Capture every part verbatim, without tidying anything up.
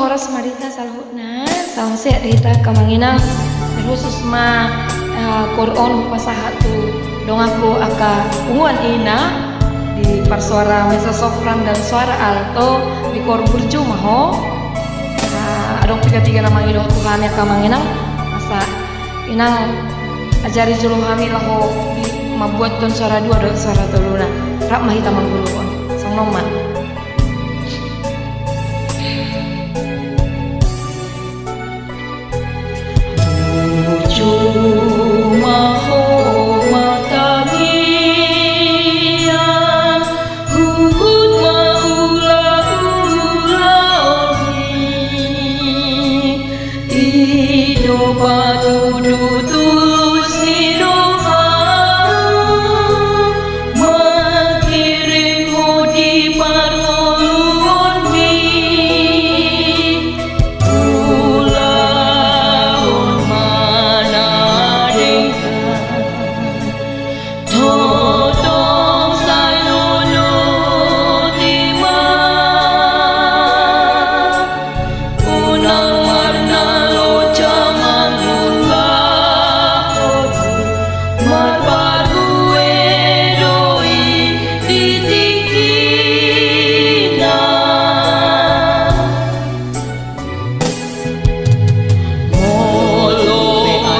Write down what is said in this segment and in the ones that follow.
Horas ma di hita saluhutna, salam sehat di hita angka amang inang. Terkhusus ma, eh, koor on hupasahat tu donganku angka punguan ina di parsuara mezzo sopran dan suara alto di koor Burju ma ho. Eh, adong piga-piga na mangido tu hami angka amang inang. Asa inang ajari jolo hami laho di mambuathon suara dua dohot suara toluna. Rap ma hita manggulunghon. Songon on ma. Burju ma ho martangiang, huhut ma ulaon i. I do patudu tulus ni roha, mangkirim ho di parngoluon i. Ulaon ma na denggan. Totong sai lolo i ma, unang marnaloja mangulahon, marparbue do i di tingkina. Molo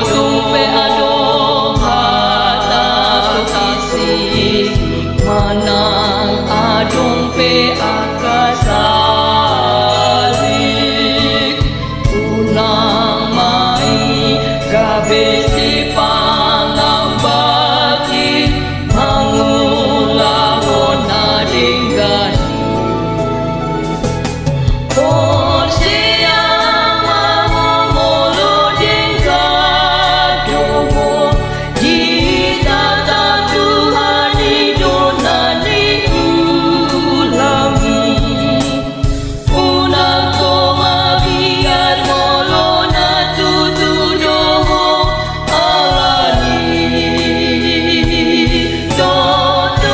tung pe adong hata so asing, manang adong pe angka salik, unang ma i gabe sipangambati mangulahon na denggan i. Porsea ma ho molo denggan do ho ditata Tuhan i do na niulam i. Unang ho mabiar molo na tutu do ho alani. Totong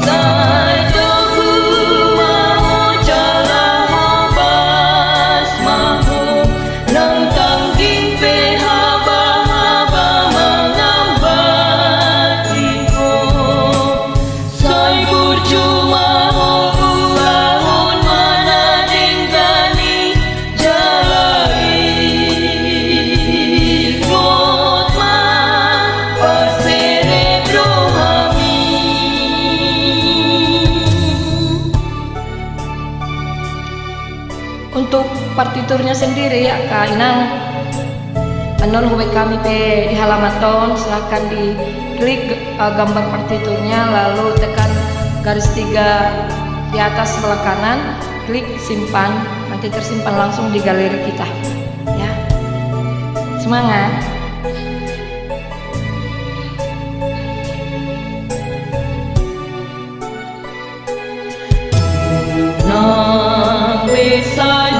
sai togu ma ho jala hobas ma ho, nang tangging pe habahaba mangambati ho. Sai burju ma ho, ulahon ma na denggan i, jala ingot ma paserep rohami. Untuk partiturnya sendiri, angka inang, annon hubaen hami pe di halaman on, silahkan diklik, eh, gambar partiturnya, lalu tekan garis tiga di atas sebelah kanan, klik simpan, nanti tersimpan langsung di galeri kita. Ya. Semangat. Nang be sai